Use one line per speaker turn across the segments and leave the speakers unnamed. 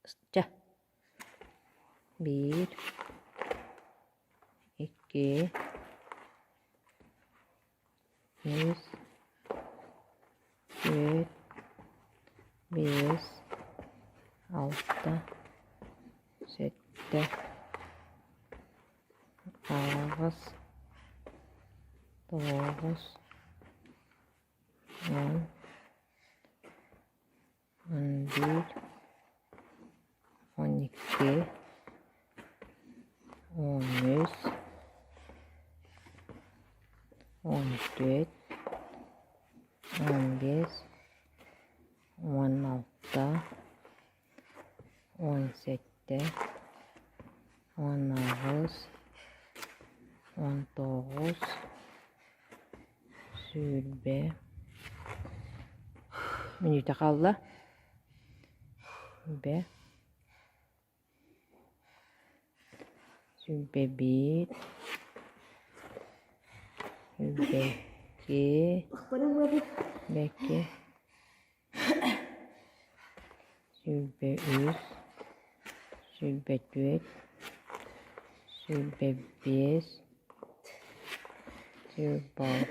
Чэ Биир, икки, үс, түөрт, биэс, алта, сэттэ, аҕыс, тоҕус, уон, 11, 12, 13, 14, 15, 16, 17, 18, 19, 20 мүнүүтэ хаалла бэ 21 22 бэкки 23 24 25 26 27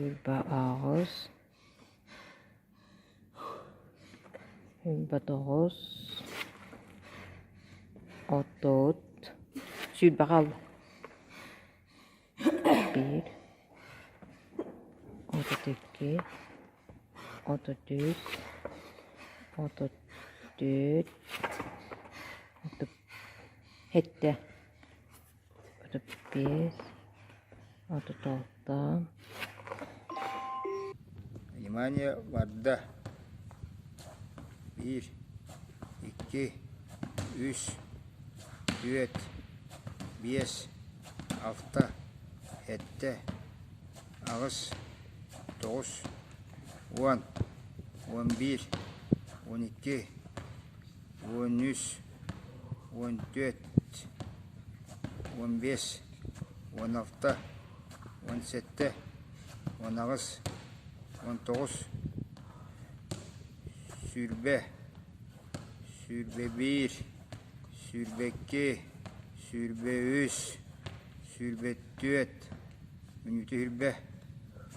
28 29 30 Сүүрбэҕэ хаалла. Биир, 32, 33, 34, 37, 35, 36.
Внимание, барда. Биир, икки, үс, түөрт, биэс, алта, сэттэ, аҕыс, тоҕус, уон, 11, 12, 13, 14, 15, 16, 17, 18, 19, 20, 21, 22, 23, 24, мүнүүтэ 20,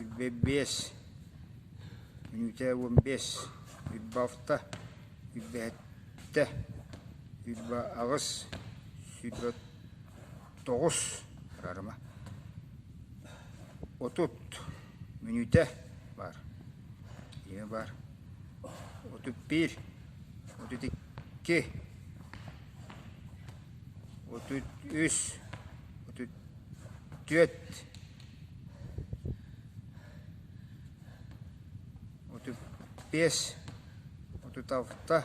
25, мүнүүтэ 15, 26, 27, 28, 29 араарыма 30 мүнүүтэ баар ийэ баар 31 32 33 34 35 36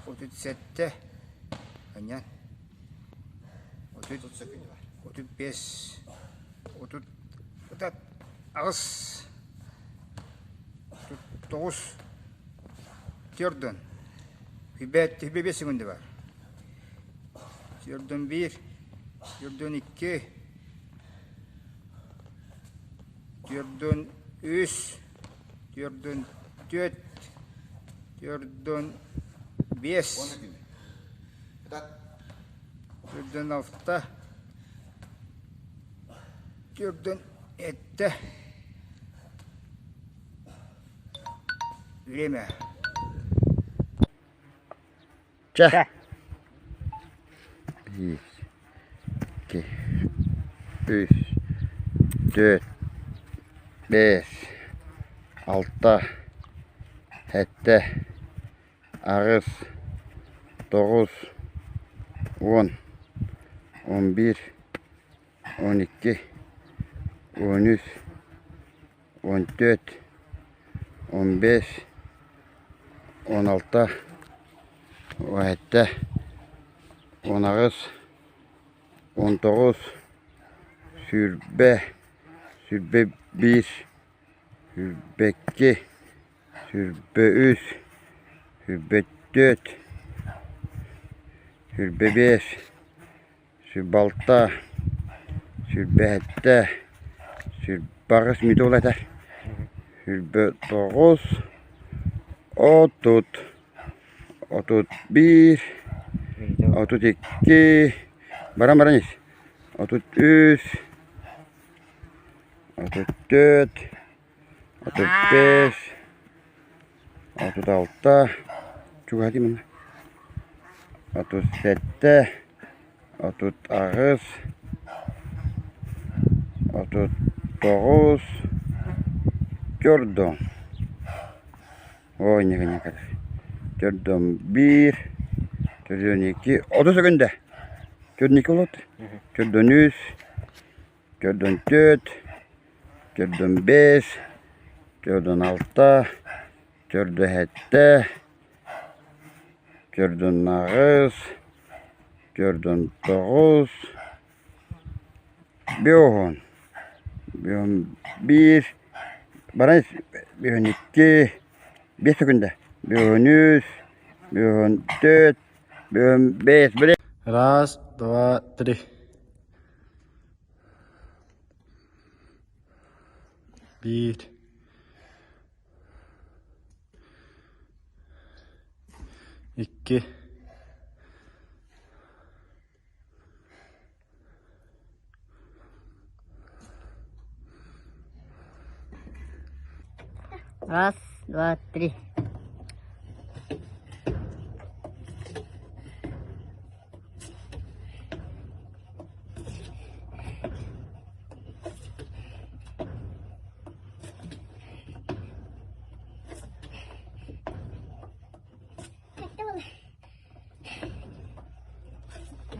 37 анньан 35 38 39 Төрдөн 25 секунда бар. Төрдөн 1, төрдөн 2, төрдөн 3, төрдөн 4, төрдөн 5, төрдөн 6, төрдөн 7. Время.
Чэ. Биир, икки, үс, түөрт, биэс, алта, сэттэ, аҕыс, тоҕус, уон, 11, 12, 13, 14, 15, 16, 17, 18, 19, 20, 21, 22, 23, 24, 25, 26, 27. Сүүрбэ аҕыс мүнүүтэ буолла этэ. 29, 30, 31, 32, баран баран ис. 33, 34, 35, 36, чугаһатыы манна. 37, 38, 39, төрдөн. Ой, ньыгы-ньыгы. Төрдөн биир, төрдөн икки, 30 секунда. Төрдөн икки болот. Төрдөн үс, төрдөн төрт, төрдөн бес, төрдөн алта, төрдөн сэттэ, төрдөн аҕыс, төрдөн тоҕус, биэс уон, биэс уон биир, баран 52, биэс секунда, 53, 54, 55, били.
Раз, два, три. Биир. Икки.
Раз, два, три.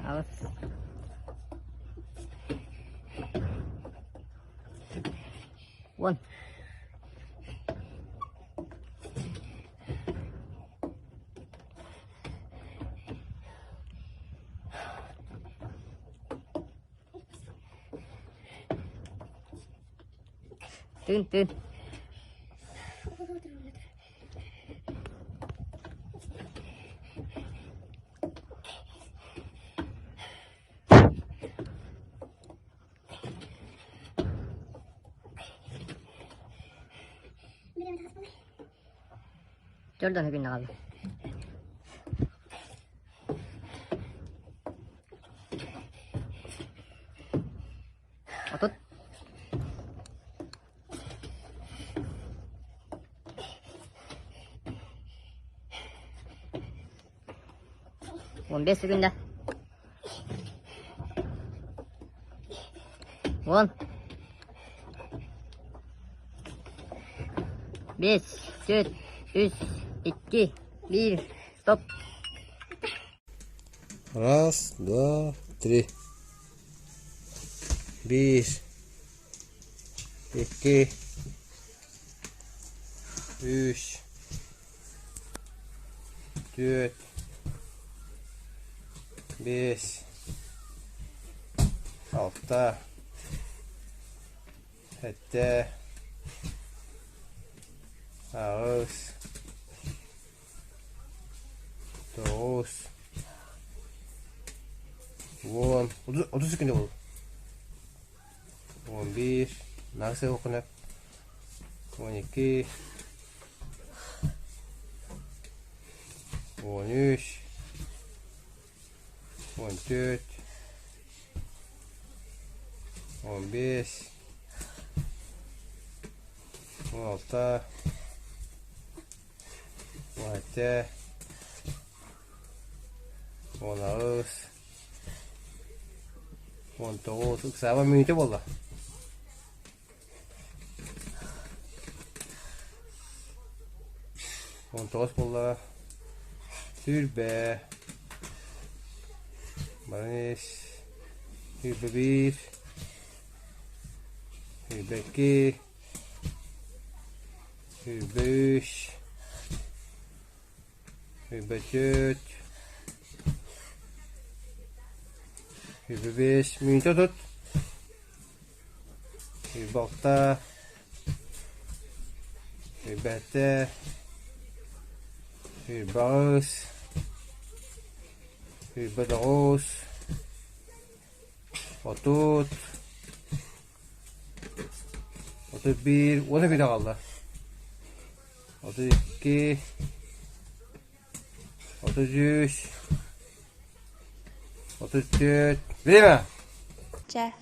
Аҕыс. Уон. Тыын, тыын. Төрдөн күннэ хаалла. 30. 15 секунда. 10. 5, 4, 3, 2, 1, стоп.
Раз, два, три. Биир, икки, үс, түөрт, биэс, алта, сэттэ, аҕыс, тоҕус, уон, 30 секунда буолла. 11, наас окуна, 12, 13, 14, 15, 16, 17, 18, 19, ыксаабат мүнүүтэ буолла. 19 буолла. 20. Баран ис. 21. 22. 23. 24. 25. Мүнүүтэ тут. 26. 27. 28. 29. 30. 31, 11 хаалла. 32, 33, 34. Время!
Чэ.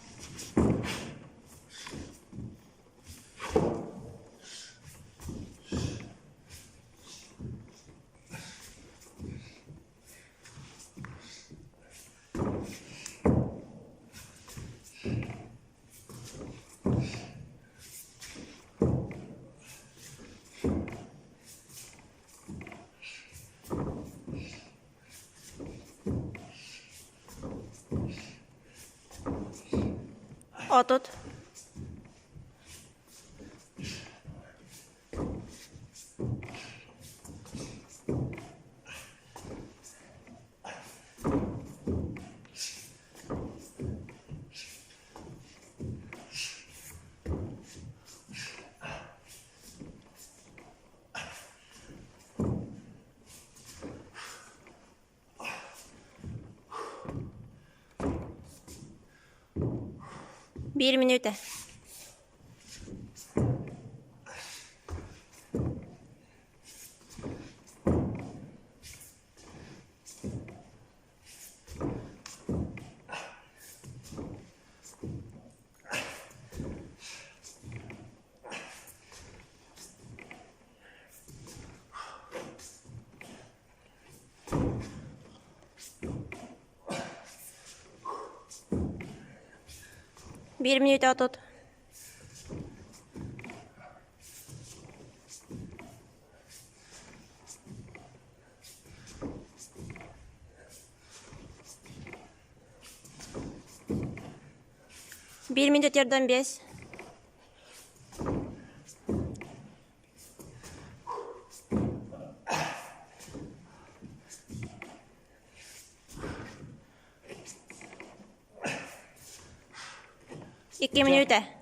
30. Биир мүнүүтэ. Биир мүнүүтэ 30. Биир мүнүүтэ 45. Икки мүнүүтэ.